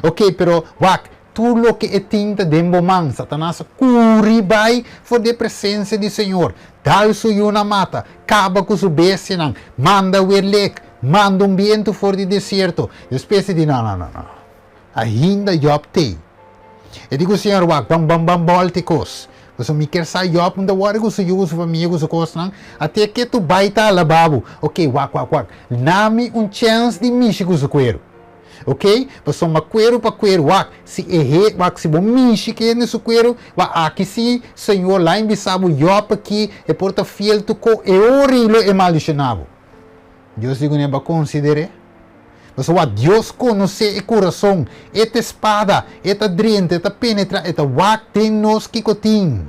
Ok, pero wak, tur loke e tin ta den bo man. Satanas a kuri bai for di e presensia di Señor, dal su yunan mata, kaba ku su bestianan, manda werlek, manda un bientu for di desierto. Despues e di, No, no, no, no. Ainda Job t'ei. E di ku Señor, Wak, ban, ban, ban bòlta e kos. Pasobra mi kier sa Job no ta wòri ku su yu, ku su famia, ku su kosnan. Ate ke tu bai ta alabá bo. Ok, wak, wak, wak. Na mi un chèns di mishi ku su kueru. Ok, pasobra kueru pa kueru, wak, si e he, wak, si bo mishi ke hende su kueru, wak, aki si Señor lain bisa bo Job aki, e por ta fiel tu ko e ora i lo e maldishoná bo. Dios di kuné bo a konsider'é? Pasobra wak, Dios konosé e kurason, e ta e spada, e ta drenta, e ta penetrá, e ta wak den nos kiko tin.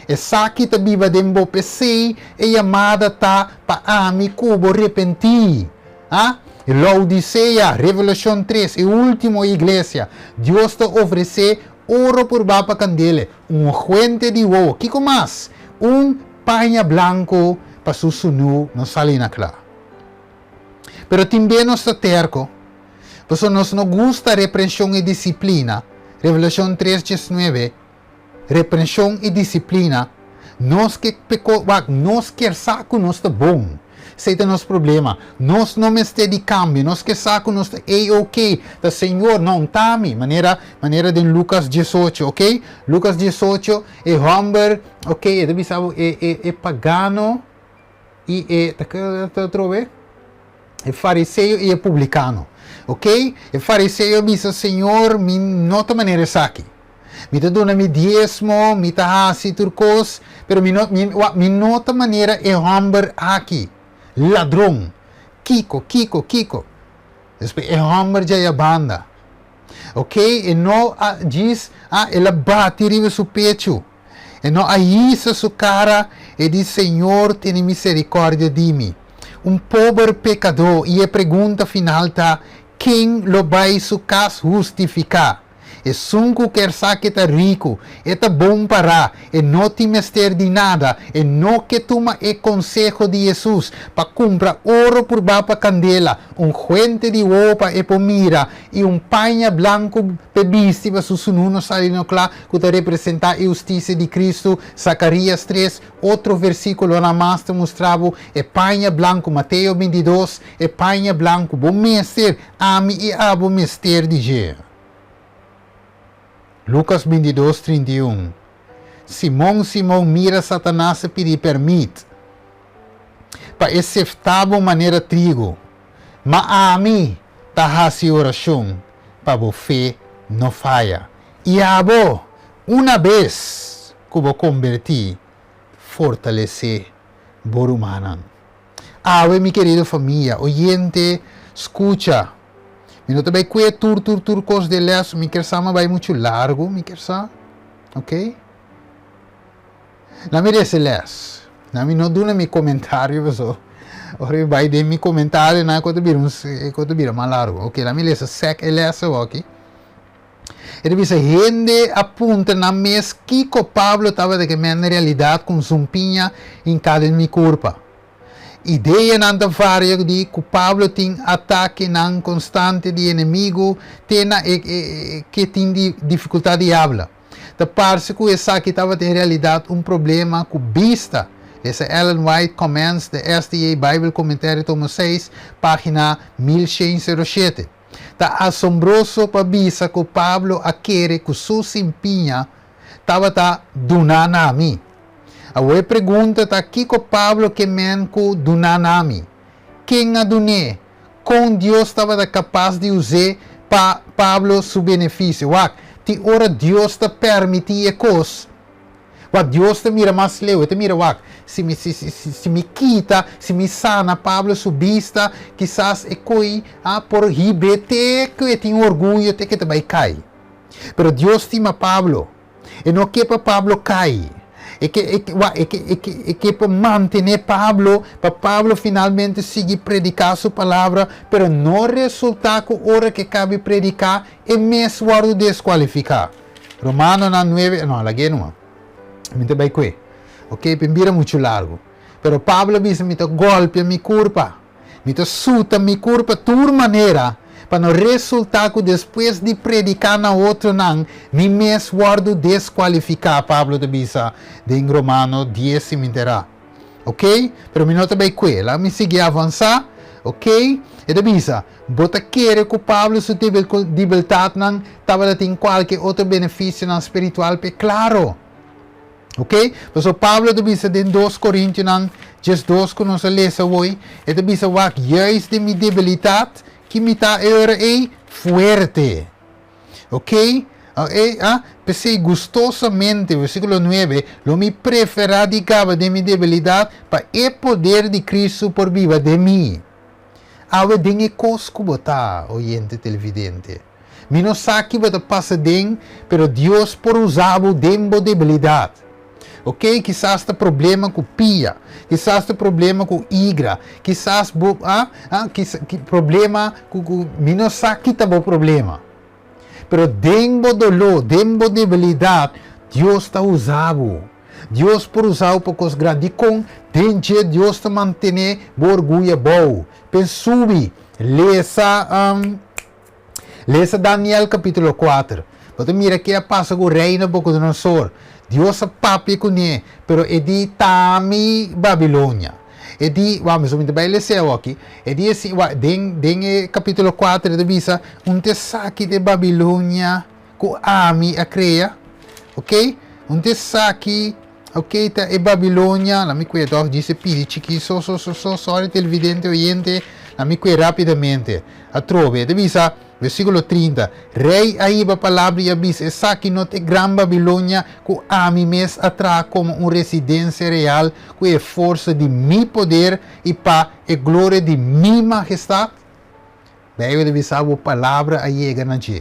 Esaki ta biba den bo, p'esei e yamada ta pa ami ku bo repentí. A Laodisea, Revelashon tres, e último iglesia, Dios ta ofresé oro purbá pa kandele, un huente di wowo, kiko mas? Un paña blanku pa su sunú no sali na kla. Pero tin be nos ta terko, pasobra nos no gusta reprenshon i disiplina, Revelashon tres diesnuebe. Reprenshon i disiplina, Nos ke peko wak, nos kier sa ku nos ta bon. Esei ta nos problema. Nos no mester di kambio, nos ke sa ku nos ta A-OK. Ta Señor, no, n'ta mi. Manera, manera den Lukas diesocho, ok? Lukas diesocho, e hòmber, ok, e ta bisa bo e, e, e pagano i e, ta ke ta atrobe? E fariseo i e publikano. Ok? E fariseo a bisa, Señor, mi no ta manera esaki. Mi ta duna mi diesmo, mi ta hasi tur kos, pero mi no, mi, wak, mi no ta manera e hòmber aki. Ladron! Kiko, kiko, kiko? Despues e hòmber djei a banda. Ok, e no a djis, ah, el a bati riba su pechu. E no a hisa su kara, e di, Señor, tene miserikòrdia di mi, un pober pekadó. I e pregunta final ta, Ken lo bai su kas hustifiká? Esun ku ker sa ke ta riku, e ta bon pará, e no tin mester di nada, e no ke tuma e konseho di Hesus pa kumpra oro purbá pa kandela, un huente di wowo pa e por mira i un paña blanku p'e bisti pa su sunú no sali no kla, ku ta representá e hustisia di Kristu, Zakarías tres, Otro versíkulonan mas ta mustra bo e paña blanku, Mateo 22, e paña blanku, bo mester, ami i abo mester di dje. Lukas 22, 31, Simon, Simon, mira Satanas a pidi pèrmit pa e seftá bo manera trigo, ma ami ta hasi orashon pa bo fe no faya. I abo, una bes ku bo kombertí, fortalesé bo rumannan. Awe, mi kerido famia, oyente, skucha. Mi no ta bai kue tur tur tur kos den les, mi ker sa mi a bai muchu largu, mi ker sa, ok. Na mi rese les, na mi no duna mi komentario paso ora mi bai den mi komentarionan e kos ta bira un e kos ta bira mas largu. Ok, na mi lesa sek e les awoki. E ta bisa, Hende a puntra nan mes kiko Pablo tabata ke men na realidat ku un sumpiña hinká den mi kurpa. Ideanan ta varia di ku Pablo tin atakenan konstante di enemigu te na e ke tin di difikultat di habla. Ta parse ku esaki tabata en realidat un problema ku bista. Lesa Ellen White Comments the SDA Bible Commentary tomo seis, página 1107. Ta asombroso pa bisa ku Pablo a kere ku su simpiña tabata duná na mi. Awor e pregunta ta kiko Pablo ke men ku duná na mi? Ken a dun'é? Kon Dios tabata kapas di us'é pa Pablo su benefisio? Wak, tin ora Dios ta permití e kos. Wak, Dios ta mira mas leu, e ta mira, wak, si mi, si, si, si mi kita, si mi sana Pablo su bista, kisas e koi a por hib'é te ku e tin orguyo, te ku e ta bai kai. Pero Dios stima Pablo. E no ke pa Pablo kai. E ke, e ke, wak, e ke, e ke, e ke pa mantené Pablo, pa Pablo finalmente sigui prediká su palabra, pero no resultá ku ora ku e kabi prediká, e mes wòrdu deskualifiká. Romanonan nuebe, no, lag'é numa. Mi ta bai kue. Ok, p'e bira muchu largu. Pero Pablo a bisa, Mi ta gòlpia mi kurpa. Mi ta suta mi kurpa tur manera pa no resultá ku despues di prediká na otronan, mi mes wòrdu deskualifiká, Pablo ta bisa den Romano dies, si mi ta erá. Ok, pero mi no ta bai kue. Laga mi sigui avansá. Ok, e ta bisa, Bo ta kere ku Pablo su debiltatnan tabata tin kualke otro benefisionan spiritual p'e? Klaro! Ok, pasobra Pablo ta bisa den dos Korintionan 12 ku nos a lesa awoi, e ta bisa, Wak, juis den mi debilitat ki mi ta e ora ei fuerte. Ok, e, a, p'esei gustosamente, versíkulo nuebe, lo mi preferá di gaba den mi debilidat pa e poder di Kristu por biba den mi. Awe den e kos ku bo ta, oyente televidente. Mi no sa ki bo ta pasa den, pero Dios por usa bo den bo debilidat. Ok, kisas ta problema ku pia, kisas ta problema ku igra, kisas bo a, a, kisa, ki, problema ku, ku, mi no sa ki ta bo problema. Pero den bo doló, den bo debilidat, Dios ta usa bo. Dios por usa bo pa kos grandi. Dikon? Den dje Dios ta mantené bo orguyo abou. Pen subi, lesa, um, lesa Daniel kapítulo kuater. Bo ta mira ke a pasa ku rei Nabukodonosor. Dios a papia kuné, pero e di, Ta mi Babilonia. E di, wak, mi ta bai lesa awoki. E di así, wak, den, den e kapítulo kuater e ta bisa, Un ta esaki di Babilonia ku ami a krea. Ok? Un ta esaki, ok, ta e Babilonia. La mi kue tòg djis e pidi chikí so, so, so, so, sorry televidente, oyente, la mi kue rápidamente. Atrobe, e ta bisa. Versíkulo 30, Rei a hiba palabra i a bisa, Esaki no ta e gran Babilonia ku ami mes a traha komo un residensia real ku e forsa di mi poder i pa e gloria di mi mahestat? Beibel ta bisa bo palabra a yega na dje.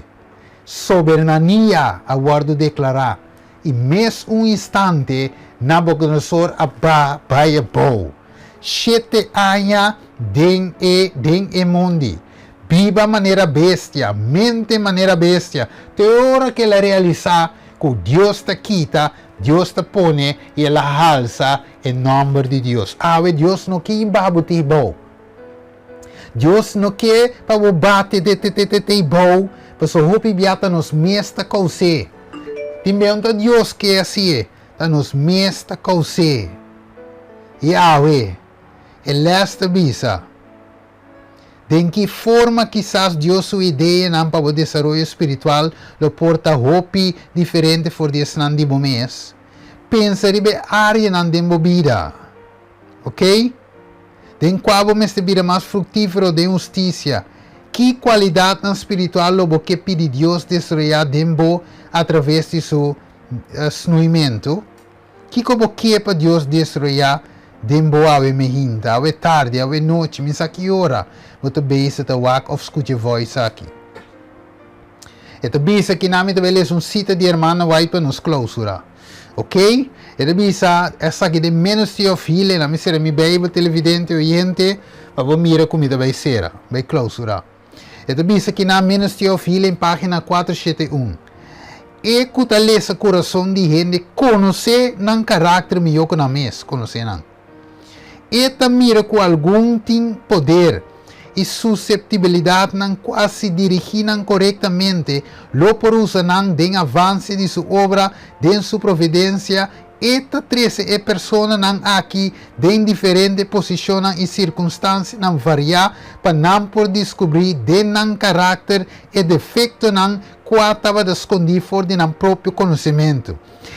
Sobernania a wòrdu deklará i mes un instante Nabucodonosor a ba bai abou. Shete aña den e den e mondi. Biba manera bestia, mente manera bestia, te ora ku el a realisá ku Dios ta kita, Dios ta pone i el a halsa e nòmber di Dios. Awe Dios no ke himba bo te bou. Dios no ke pa bo bate te te te te te bou, pasobra hopi bia ta nos mes ta kous'é. Tin bia no ta Dios ke hasié, ta nos mes ta kous'é. I awe, e lès ta bisa, Den ki forma kisas Dios su ideanan pa bo desaroyo spiritual lo por ta hopi diferente for di esnan di bo mes? Pensa riba e áreanan den bo bida. Ok? Den kua bo mester bira mas fruktífero den hustisia? Ki kualidatnan spiritual lo bo ke pidi Dios desaroyá den bo atraves di su snuimentu? Kiko bo ke pa Dios desaroyá den bo awe mehinta, awe tardi, awe nochi, mi sa ki ora bo ta bezig ta wak òf skucha e voice aki? E ta bisa ki nan mi ta bai lesa un sita di Hermana White pa nos klousura. Ok? E ta bisa esaki den Ministry of Healing. Mi sera mi Bijbel, televidente, oyente, pa bo mira ku mi ta bai sera, bai klousura. E ta bisa ki nan Ministry of Healing, pagina 471. E ku ta lesa kurason di hende konosé nan karakter mihó ku nan mes konosé nan. E ta mira ku algun tin poder i suseptibilidatnan ku a si dirigí nan korektamente lo por usa nan den avanse di su obra den su providensia. E ta trese e personanan aki den diferente posishonnan i sirkunstansianan variá pa nan por diskubrí den nan karakter e defektonan kua tabata skondí for di nan propio konosementu.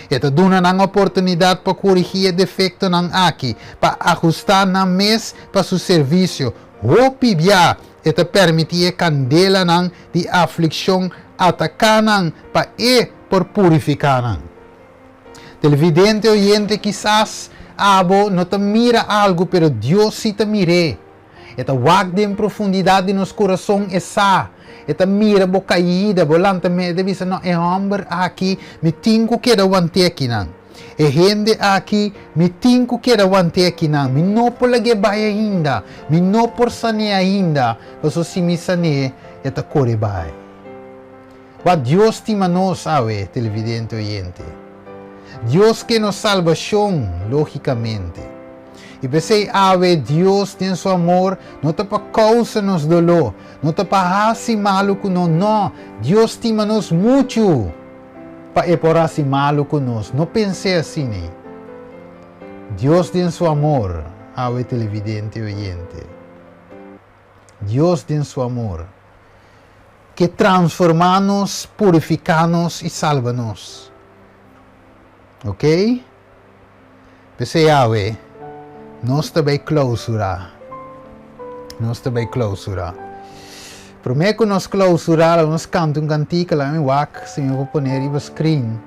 E ta duna nan oportunidat pa korigí e defektonan aki, pa ahustá nan mes pa su servisio. Hopi bia e ta permití e kandelanan di aflikshon ataká nan pa e por purifiká nan. Televidente oyente, kisas abo no ta mira algu, pero Dios sí ta mir'é. E ta wak den profundidat di nos kurason, e sa. E ta mira bo kaida, bo lantamentu, e ta bisa, No, e hòmber aki mi tin ku keda want'é akinan. E hende aki mi tin ku keda want'é akinan. Mi no por lag'é bai ainda. Mi no por san'é ainda, pasobra si mi san'é, e ta kore bai. Wak Dios stima nos awe, televidente oyente. Dios ke nos salbashon, lógikamente. I p'esei awe Dios den su amor no ta pa kousa nos doló, no ta pa hasi malu ku nos, no, Dios stima nos muchu pa e por hasi malu ku nos. No pens'é asina. Dios den su amor, awe televidente oyente. Dios den su amor ke transformá nos, purifiká nos i salba nos. Ok? P'esei awe nos ta bai klausurá. Nos ta bai klausurá. Promé ku nos klausurá, laga nos kanta un kantika, laga mi wak si mi por pone riba screen.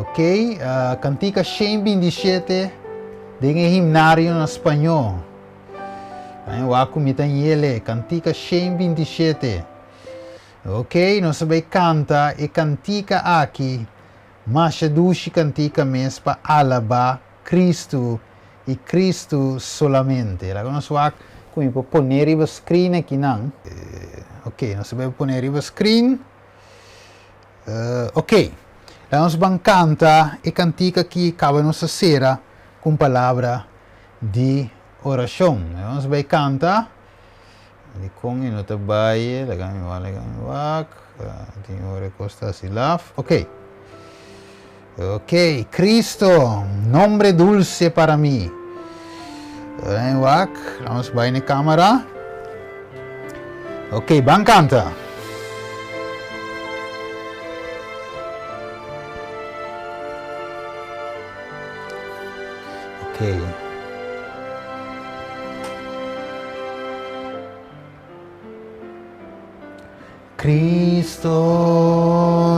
Ok, kantika 127 den e himnario na spañó. Laga mi wak ku mi ta yele. Kantika 127. Ok, nos ta bai kanta e kantika aki. Masha dushi kantika mes pa alabá Kristu i Kristu solamente. Laga nos wak ku mi por pone riba screen akinan. Ok, nos ta bai pone riba screen. Ok, laga nos ban kanta e kantika aki kaba nos ta sera ku un palabra di orashon. Laga nos bai kanta. Dikon e no ta bai? Laga mi wak, laga mi wak. Tin ora e kos ta hasi laf. Ok. Ok, Cristo, nombre dulce para mi. Laga mi wak, nos bai na e kamera. Ok, ban kanta. Ok. Cristo,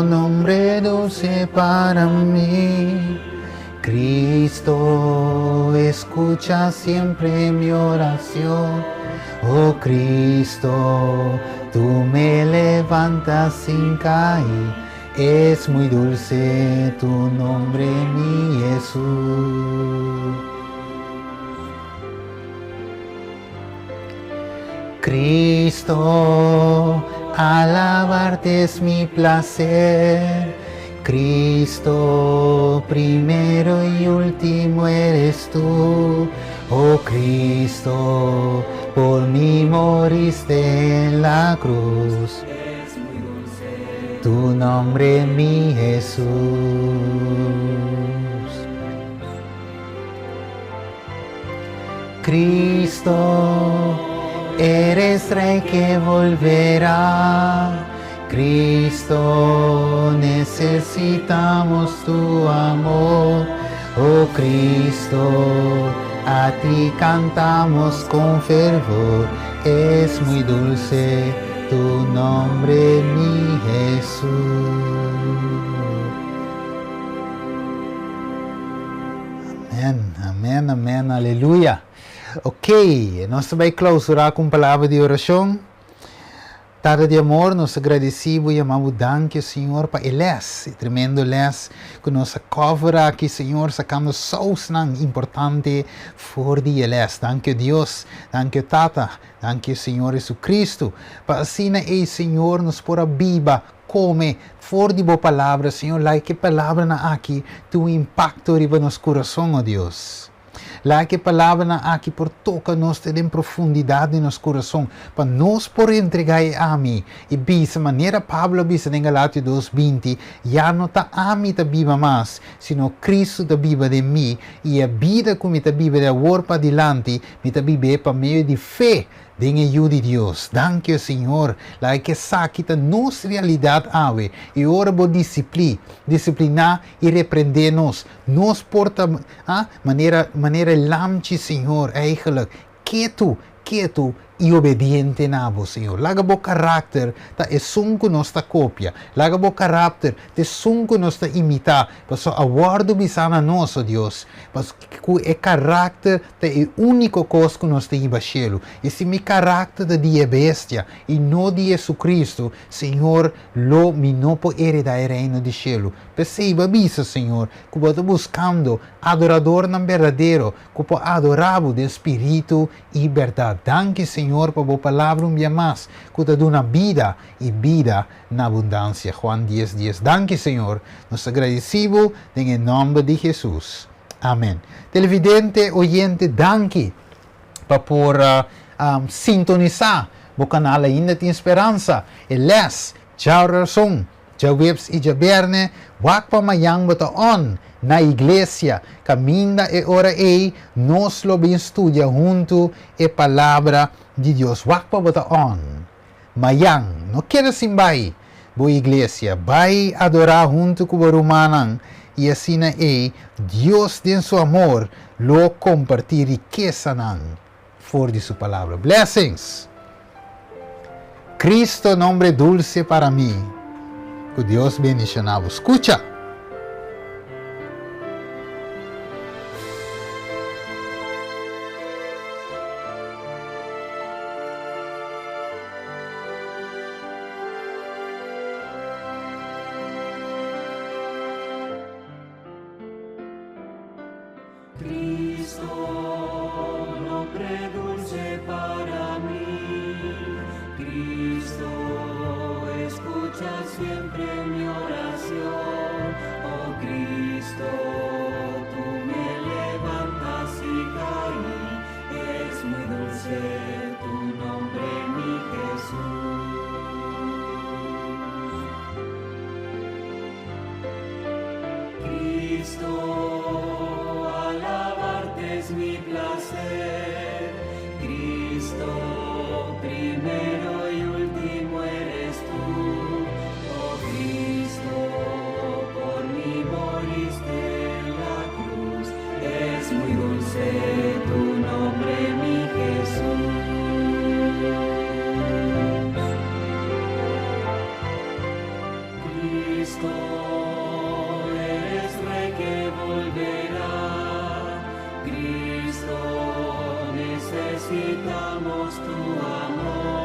nombre dulce para mí. Cristo, escucha siempre mi oración. Oh Cristo, tú me levantas sin caer. Es muy dulce tu nombre, mi Jesús. Cristo, alabarte es mi placer. Cristo, primero y último eres tú. Oh Cristo, por mí moriste en la cruz. Tu nombre, mi Jesús. Cristo, eres Rey que volverá. Cristo, necesitamos tu amor. Oh Cristo, a ti cantamos con fervor. Es muy dulce tu nombre, mi Jesús. Amèn, amèn, amèn, aleluya. Ok, nos ta bai klausurá ku un palabra di orashon. Tata di amor, nos ta gradisí bo i yama bo danki, Señor, pa e lès, e tremendo lès ku nos a cover aki, Señor, sakando sousnan importante for di e lès. Danki, Dios, danki, Tata, danki, Señor Jesucristo, pa asina ei, Señor, nos por a biba, kome for di bo palabra, Señor. Laga ku e palabranan aki tin un impakto riba nos kurason, o Dios. Laga ku e palabranan aki por toka nos te den profundidat di nos kurason, pa nos por entregá e ami i bisa manera Pablo a bisa den Galatio dos, 20, Ya no ta ami ta biba mas, sino Kristu ta biba den mi, i e bida ku mi ta biba di awor padilanti, mi ta bib'é pa medio di fe den e Yu di Dios. Danki, o Señor. Laga ku esaki ta nos realidat awe, i ora bo disiplí, disipliná i reprendé nos, Nos por ta, ah, manera, manera e lamchi, Señor, eigenlijk, ketu, ketu i obediente na Bo, Señor. Laga Bo karakter ta esun ku nos ta kopia. Laga Bo karakter ta esun ku nos ta imitá, pasobra a wòrdu bisá na nos, o Dios, pas ku e karakter ta e úniko kos ku nos ta hiba shelu. I si mi karakter ta di e bestia i no di Jesucristo, Señor, lo mi no por heredá e reino di shelu. P'esei bo a bisa, Señor, ku bo ta buskando adoradornan berdadero ku por adorá bo den spiritu i bèrdat. Danki, Señor, pa bo palabra un bia mas ku ta duna bida i bida na abundansia. Juan dies, dies. Danki, Señor. Nos ta gradisí bo den e nòmber di Hesus. Amen. Televidente, oyente, danki pa por sintonisá bo kanal Ainda Tin Speransa. E lès, djaurason. Djaweps i djabièrnè, wak pa mañan bo ta on na iglesia, kaminda e ora ei nos lo bin studia huntu e Palabra di Dios. Wak pa bo ta on mañan. No keda sin bai bo iglesia. Bai adorá huntu ku bo rumannan i asina ei Dios den su amor lo kompartí rikesanan for di su Palabra. Blessings! Cristo nombre dulce para mi. Ku Dios bendiciona bo. Scucha!
Cristo, nombre dulce para mí. Cristo, escucha siempre mi oración. Oh Cristo, tú me levantas si caí. Es muy dulce tu nombre, mi Jesús. Cristo, alabarte es mi placer. Cristo, primero y último eres tú. Oh Cristo, por mí moriste en la cruz. Es muy dulce tu nombre, mi Jesús. Cristo, necesitamos tu amor.